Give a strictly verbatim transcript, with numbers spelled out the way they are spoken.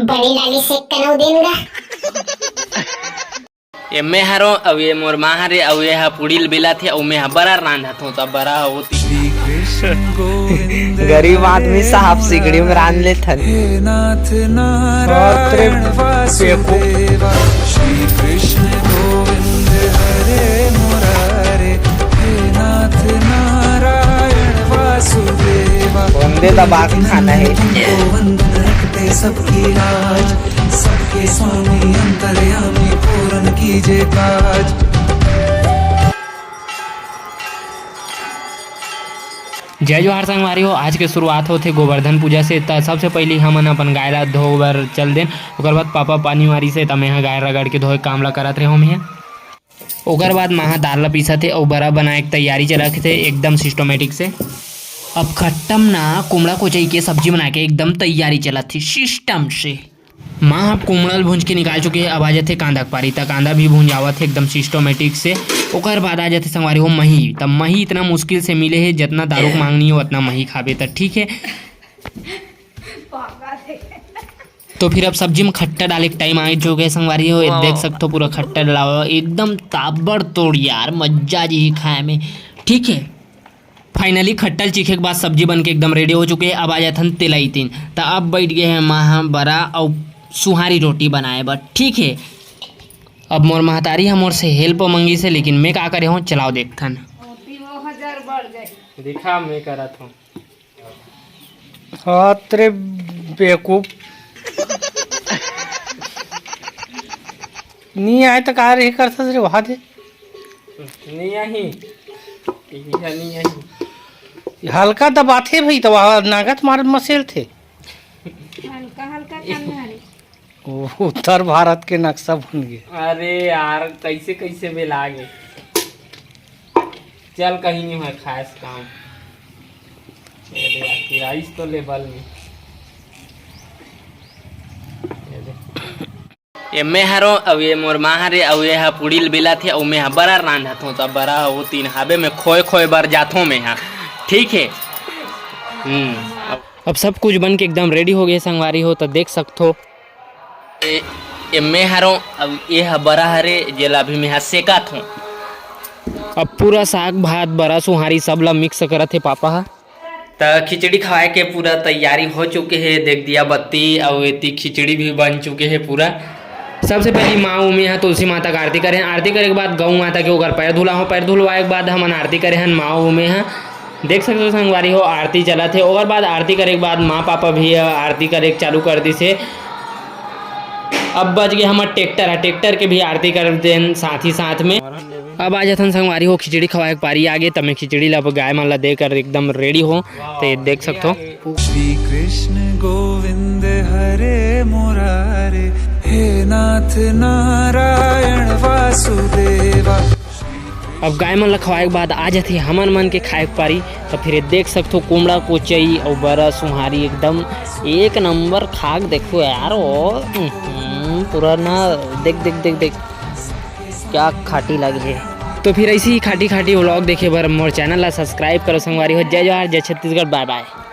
बड़ी लाली से कनऊ दिन गा। ये मैं हरो, अउ ये मोर माँ हरे, अउ ये हा पुड़ील बेला थे, अउ मैं हा बरा रांधत हों, त बरा हा होती। गरीब आदमी साहब सिगड़ी में रांध लेथन। हे नाथ नारायण वासुदेवा, श्री कृष्ण गोविंद हरे मुरारे, हे नाथ नारायण वासुदेवा। वंदे दबा के खाना है। तुमको वंदन रखते सबकी लाज, सबके स्वामी अंतर्यामी पूरन कीजे काज। जय जोहार संगवारी हो, आज के शुरुआत होथे गोवर्धन पूजा से। त सबसे पहिली हमन अपन गाय ला धोए बर चल देन, ओकर बाद पापा पानी मारिस हे, त मेंहा गाय रगड़ के धोए काम ला करत रेहेंव मेंहा। ओकर बाद माँ ह दाल ला पीसत हे अउ बरा बनाए के तैयारी चलत हे एकदम systematic से। अब खट्टम ना कुमड़ा कोचई के सब्जी बना के एकदम तैयारी चलत हे system से। माँ ह कुमड़ा ल भूंज के निकाल चुके हे, अब आ जाथे कांदा के पारी, त कांदा भी भुंजावत हे एकदम systematic से। ओकर बाद आ जाथे संगवारी हो मही, त मही इतना मुश्किल से मिले हे, जतना दारू के मांगनी हो, ओतना मही खाबे त ठीक हे। तो फिर अब सब्जी में खट्टा डाले के time आ चुके हे संगवारी हो, ये देख सकथो पूरा खट्टा डाला हुआ, एकदम ताबड़तोड़ यार, मजा जी ही खाए में, ठीक है। Finally खट्टा ल चीखे के बाद सब्जी बन के एकदम ready हो चुके हे। अब आ जाथन तेलई तीन, त अब बैठ गए हे माँ ह बरा अउ सुहारी रोटी बनाए बर, ठीक है। अब मोर महतारी ह मोर से help मंगिस हे, लेकिन मैं का करे हों, चलाओ देखथन। दिखा, मैं करत हों। हत रे बेवकूफ। नी आए त का रे करथस रे, वहा दे। नी आही। इहा नी आही। हल्का दबाथे भाई, त वहा नागत मारत मसेल थे। हल्का हल्का खाना है। ओ, उत्तर भारत के नक्शा बन गए। अरे यार, कैसे कैसे बेला गे। चल, कहीं नहीं है खास काम। ये दे, बाकी राइस तो लेवल में। ये दे। ये मैं हरो, अउ ये मोर माँ हरे, अउ ये हा पुड़ील बेला थे, अउ मैं हा बरा रांधत हों, त बरा हो तीन हाबे में खोए खोए बर जाथों मैं हा, ठीक है। हम्म, अब, अब सब कुछ बन के एकदम ready हो गए संगवारी हो, त देख सकथो। ए, ए मैं हरों, अब ए ह बरा हरे, जेला अभी मैं ह सेकत हों। अब पूरा साग भात, बरा सुहारी सब ला mix करत हे पापा ह। त खिचड़ी खवाए के पूरा तैयारी हो चुके हे। देख दिया बत्ती अउ एती खिचड़ी भी बन चुके हे पूरा। सबसे पहली माँ उमे ह तुलसी माता का आरती करे, आरती करे के बाद गौ माता के ओकर पैर धुला हो, पैर धुलवाए के बाद हमन आरती करे हन माँ उमे ह। देख सकते हो संगवारी हो, आरती चलत हे। ओकर बाद आरती करे के बाद माँ पापा भी आरती करे के चालू कर दिस हे। अब बच गए हमर ट्रैक्टर ह, ट्रैक्टर के भी आरती कर देन साथ ही साथ में। अब आ जाथन संगवारी हो, खिचड़ी खवाए के पारी आ गे, त मैं खिचड़ी ला अब गाय मन ला देकर एकदम ready हो, त ये देख सकथो। श्री कृष्ण गोविंद हरे मुरारे, हे नाथ नारायण वासुदेवा। अब गाय मन ल खवाए के बाद आ जाथे हमन मन के खाए के पारी। त फिर ये देख सकथो, कुमड़ा कोचई अउ बरा सुहारी एकदम एक नंबर खाक देखो यार, ओ, उहुं, पूरा ना देख, देख, देख, देख, क्या खाटी लगे हे। तो फिर ऐसे ही खाटी खाटी vlog देखे बर मोर channel ला subscribe करो संगवारी हो। जय जोहार, जय छत्तीसगढ़, bye bye।